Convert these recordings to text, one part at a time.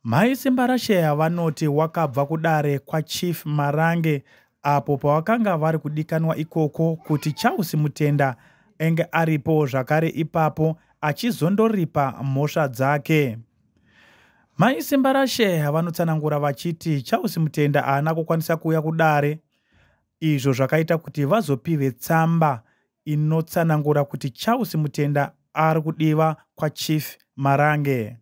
Mai Simbarashe vanoti wakabva kudare kwaChief Marange apo pavakanga vari kudikanwa ikoko kuti Charles Mutenda enge aripo zvakare ipapo achizondoripa mhosva dzake. Mai Simbarashe vanotsanangura vachiti Charles Mutenda haana kukwanisa kuuya kudare izvo zvakaita kuti vazopiwe tsamba inotsanangura kuti Charles Mutenda ari kudiwa kwaChief Marange.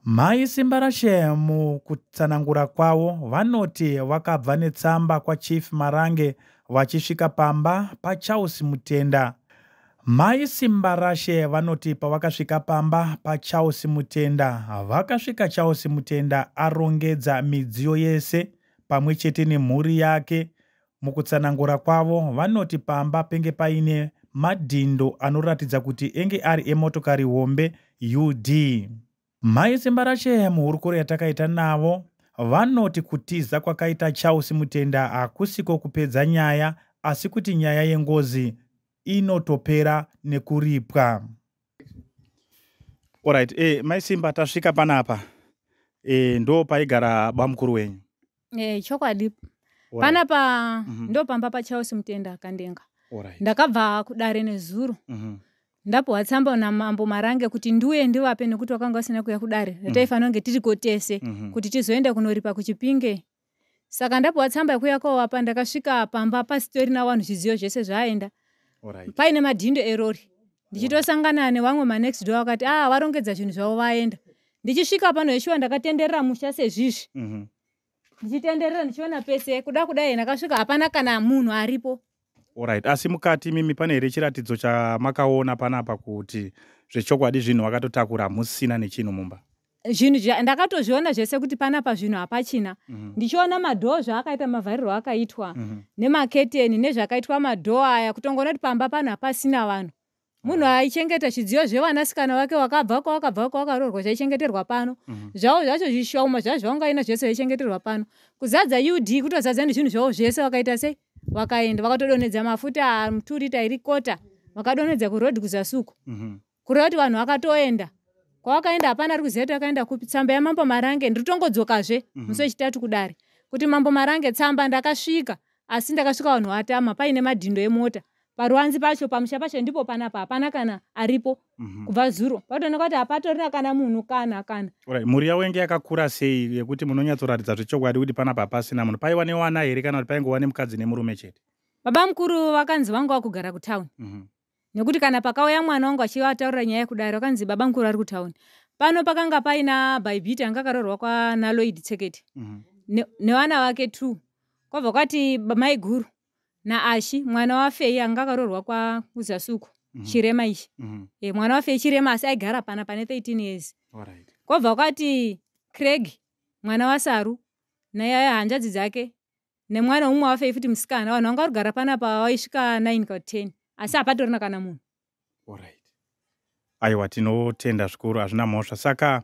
Mai Simbarashe mukutsanangura kwavo vanoti vakabva netsamba kwaChief Marange vachisvika pamba paCharles Mutenda. Mai Simbarashe vanoti pavakasvika pamba paCharles Mutenda, vakasvika Charles Mutenda arongedza midziyo yese pamwe chete nemhuri yake. Mukutsanangura kwavo vanoti pamba penge paine madhindo anoratidza kuti enge ari emotokari hombe UD. Mai Simbarashe muhurukuro yatakaita navo vanoti kutiza kwakaita Charles Mutenda hakusiko kupedza nyaya asi kuti nyaya yengozi inotopera nekuripwa. Alright, Mai Simba, tasvika panapa. Ndo paigara bamukuru wenyu. Chokwadi. Panapa ndo pamba paCharles Mutenda Kandenga. Ndakabva kudare nezuro. Ndapuwa tsamba namambo Marange kuti ndiuye ndivape nekuti wakanga usina kuuya kudare. Rataifanira kunge tiriko tese kuti tizoenda kunoripa kuChipinge. Saka ndapuwa tsamba yekuuya kovapa, ndakasvika pamba pasitorina vanhu, zvidziyo zvese zvaenda. Paine madhindo erori. Ndichitosangana nevamwe manext door vakati varongedza zvinhu zvavo vaenda. Ndichisvika pano yeshuwa ndakatenderera musha sezvizvi. Ndichitenderera ndichiona pese kuda kudai ndakasvika hapana kana munhu aripo. Alright. Asi mukati mimi pane here chiratidzo chamakaona panapa kuti zvechokwadi zvinhu vakatotakura musina nechinhu mumba? Zvinhu ndakatozviona zvese kuti panapa zvinhu hapachina. Ndichiona madoor zvaakaita, mavharirwo akaitwa nemaketeni nezvakaitwa madoor aya, kutongoona kuti pamba pano hapasina vanhu. Munhu aichengeta zvidziyo zvevanasikana vake wakabva kwawakabva kwawakaroorwa zvaichengeterwa pano. Zvavo zvacho zvishoma zvazvo zvavangaina zvese zvaichengeterwa pano. Kuzadza UD kutozadza nezvinhu zvavo zvese vakaita sei? Vakaenda vakatodonhedza mafuta 2 rita iri kota vakadonhedza kurodhi kuzasi uko. Kureva kuti vanhu vakatoenda. Kwavakaenda hapana ari kuziva kuti vakaenda kupi. Tsamba yamambo Marange ndiri musi wechitatu kudare kuti mambo Marange tsamba ndakasvika asi ndakasvika vanhu vatama paine madhindo emota. Paruvanzi pacho pamusha pacho ndipo panapa hapana kana aripo kubva zuro. Patooneka kuti hapatorina kana munhu kana kana. Alright. Mhuri yavo inge yakakura sei yekuti munonyatsoratidza zvechokwadi kuti panapa hapasina munhu? Paiva nevana here kana kuti paingova nemukadzi nemurume chete? Baba mukuru vakanzi vanga vakugara kutauni. Nekuti kana pakauya mwana wangu achivataurira nyaya yekudare vakanzi baba mukuru ari kutauni. Pano pakanga paina Baibiti anga akaroorwa kwana Lloyd Tsekete nevana vake 2. Kwabva kwati mai guru naAshi mwana waFei anga akaroorwa kwakuzasi uko chirema ichi. Mwana waFei chirema asi aigara pana pane 13 years. Kwabva kwati Craig mwana waSaru naye hanzvadzi dzake nemwana umwe waFei futi musikana. Vanhu vanga varikugara panapa vaisvika 9 kana 10 asi hapatorina kana munhu. Alright. Aiwa, tinotenda zvikuru, hazvina mhosva. Saka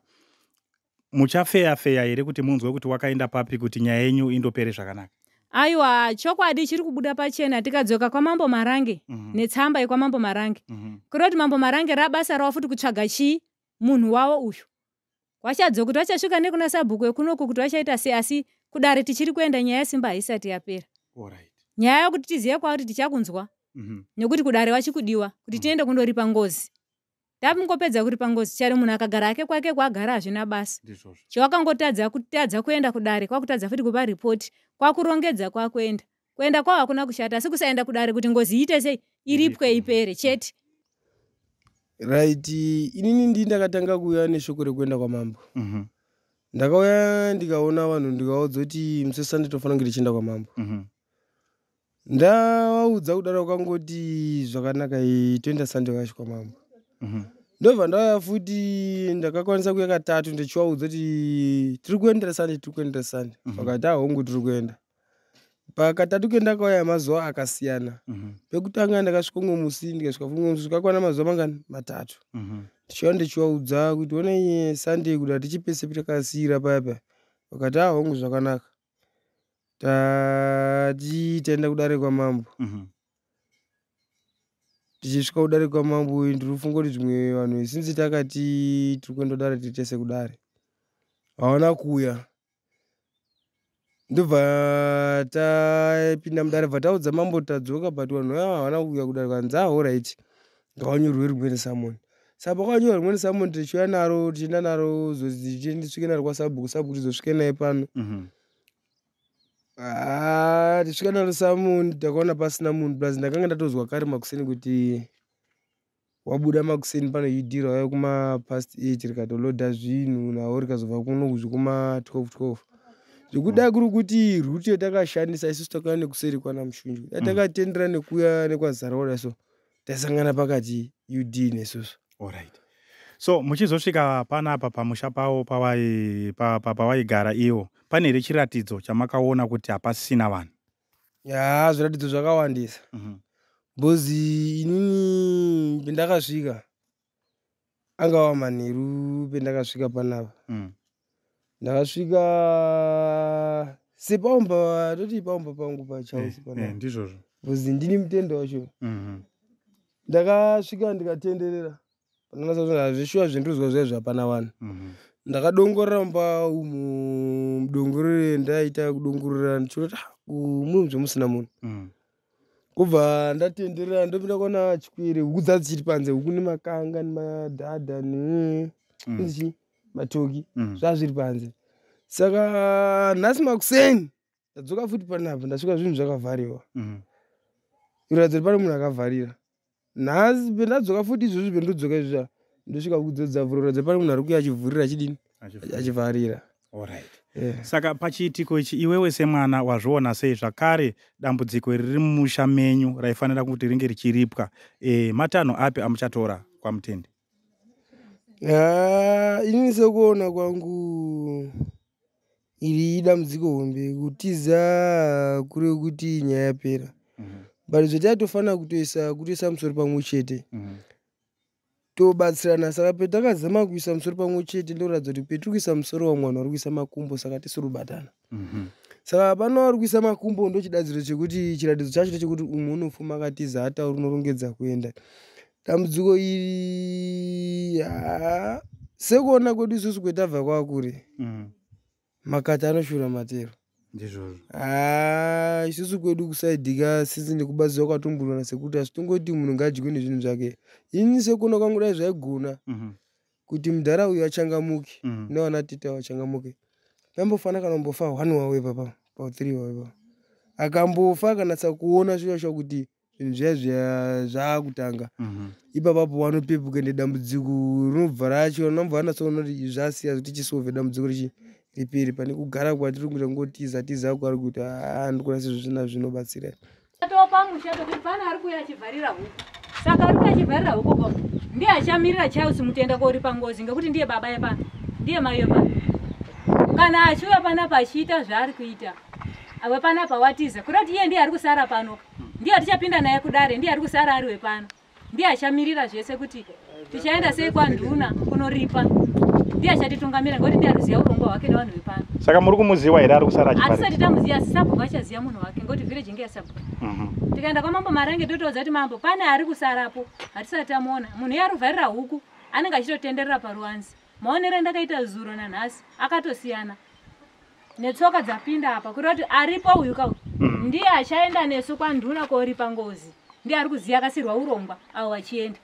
muchafeya feya here kuti munzwe kuti wakaenda papi kuti nyaya yenyu indopere zvakanaka? Aiwa, chokwadi chiri kubuda pachena tikadzoka kwamambo Marange netsamba yekwamambo Marange. Kureva kuti mambo Marange rabasa ravo futi kutsvaga chii munhu wavo uyu. Vachadzoka kuti vachasvika nekuna sabhuku ekunoku kuti vachaita sei, asi kudare tichiri kuenda, nyaya yesimba haisati yapera. Nyaya yekuti tizive kwauri tichakunzwa nekuti kudare vachikudiwa kuti tiende kundoripa ngozi. Tamungopedza kuripa ngozi chero munhu akagara hake kwake kwaagara hazvina basa. Ndizvozvo. Chawakangotadza kutadza kuenda kudare kwakutadza futi kupa ripoti kwakurongedza kwakuenda. Kuenda kwavo hakuna kushata asi kusaenda kudare kuti ngozi iite sei iripwe ipere chete. Right, inini ndii ndakatanga kuuya neshoko rekuenda kwamambo. Ndakauya ndikaona vanhu ndikaudza kuti musi weSunday tofanira kunge tichienda kwamambo. Ndavaudza kudaro kwangoti zvakanaka, toenda Sunday wacho kwamambo. Ndobva ndauya futi, ndakakwanisa kuuya katatu ndichivaudza kuti tiri kuendera Sunday, tiri kuendera Sunday. Vakati ahongu, tiri kuenda. Pakatatu kendakauya mazuva akasiyana. Pekutanga ndakasvika umwe musi, ndikasvika umwe musi, zvakakwana mazuva mangani? 3. Ndichiuya ndichivaudza kuti onai Sunday kuda tichipese takasiyira paya paya. Vakati ahongu, zvakanaka. Tati taenda kudare kwamambo. Tichisvika kudare kwamambo ndiri kufunga kuti zvimwe vanhu since takati tiri kuenda kudare tiri tese kudare. Hawana kuuya. Ndobva tapinda mudare, bva taudza mambo tadzoka, but vanhu vaya havana kuuya kudare. Kanzi alright, ngavanyorwe rimweni summon. Saka pakanyorwa rimweni summon, tichiuya naro, tichienda naro, tisvike naro kwasabhuku, sabhuku tizosvike naye pano. Ah, tisvika naro summon, takaona pasina munhu. Plus ndakanga ndatozwa kare makuseni kuti wabuda makuseni pano UD rauya kuma past 8, rikatolodha zvinhu nawo, rikazobva kuno zvekuma 12 12. Zvekudai kuri kuti route yatakashandisa isusu, takauya nekuseri kwana Mushunju, dai takatendera nekuuya nekwazara so taisangana pakati UD nesusu. Alright, so muchizosvika panapa pamusha pavo pawaigara ivo, pane here chiratidzo chamakaona kuti hapasisina vanhu? Ya, zviratidzo zvakawandisa. Because inini pendakasvika angava manheru. Pendakasvika panapa, ndakasvika sepaumba, toti paumba pangu pachausi panapa. Ndizvozvo. Because ndini mutendo wacho. Ndakasvika ndikatenderera, zveshuwa zvendozwa zviya zvapana vanhu. Ndakadongorera mumba umu, mudongorere ndaita kudongorera ndichiona kuti munhu zvemusina munhu. Kubva ndatenderera, ndopinda kuona chikwere, huku dzadzichiri panze, huku nemakanga nemadhadha nechi matoki, zvazviri panze. Saka nhasi makuseni ndadzoka futi panapa, ndasvika zvinhu zvakavhariwa, kuratidza kuti pane munhu akavharira. Nhasi pendadzoka futi izvozvi, pendodzoka izvozva, ndosvika huku dzadzavhura, kuratidza pane munhu ari kuuya achivhurira, achidini, achivharira. Alright. Saka pachiitiko ichi, iwewe semwana wazviona sei? Zvakare dambudziko iri riri mumusha menyu raifanira kuti ringe richiripwa, matanho api amuchatora kwaMutendi? Ha, inini sekuona kwangu, iri idambudziko hombe. Kutiza kuri kuti nyaya yapera, but zvataitofanira kutoisa musoro pamwe chete, tobatsirana. Saka petakazama kuisa musoro pamwe chete, ndoratidza kuti petiri kuisa musoro, vamwe vanhu vari kuisa makumbo, saka tisiri kubatana. Saka pano vari kuisa makumbo, ndochidadziro chekuti chiratidzo chacho ndechekuti umwe unofuma akatiza, atauri, unorongedza kuenda. Dambudziko iri, ha, sekuona kwedu isusu kwetabva kwakure, makati anoshura matero. Ndizvozvo. Ha, isusu kwedu kusaidhika sisi nekubatsirwa kwatomburana sekuti hazvitongoti munhu ngaadyiwe nezvinhu zvake. Ini sekuona kwangu, dai zvaigona kuti mudhara uyu achangamuke, nevana tete vachangamuke, paimbofana kana kumbofa one wawe papa, pa three wawe papa, akambofa akanatsa kuona shuwa shuwa kuti zvinhu zviya zviya zvaakutanga, ipapapo wanopepuka, ende dambudziko rinobva racho vanobva vanatsoona kuti zvasiya kuti tichisolve dambudziko richi riperi, pane kugara kwatiri kuita kungotiza tiza kwari kuita. Haa, ndikuona sezvo zvina zvinobatsira. Topamusha tokuti pane ari kuuya achivharira huku. Saka ari kuuya achivharira huku ko ndiye achamirira Charles Mutenda koripa ngozi, ngekuti ndiye baba yepano, ndiye mai yepano. Kana achiuya panapa achiita zvaari kuita, awe panapa watiza, kuda kuti iye ndiye ari kusara pano, ndiye atichapinda naye kudare, ndiye ari kusara ari wepano, ndiye achamirira zvese kuti tichaenda sei kwanduna kunoripa. Ndiye achatitungamira ngekuti ndiye ariziva urongwa hwake nevanhu vepano. Saka muri kumuziva here ari kusara achivharira? Hatisati tamuziva, asi sabhuku achaziva munhu wake ngekuti village ngeyasabhuku. Tikaenda kwamambo Marange, totoudza kuti mambo, pane ari kusarapo, hatisati tamuona. Munhu iye ari kuvharira huku anenge achitotenderera paruwanzi. Maonero andakaita zuro nanhasi akatosiyana, netsoka dzapinda apa, kureva kuti aripo uyu kau. Ndiye achaenda nesu kwanduna koripa ngozi, ndiye ari kuziva, akasirwa urongwa avo vachienda.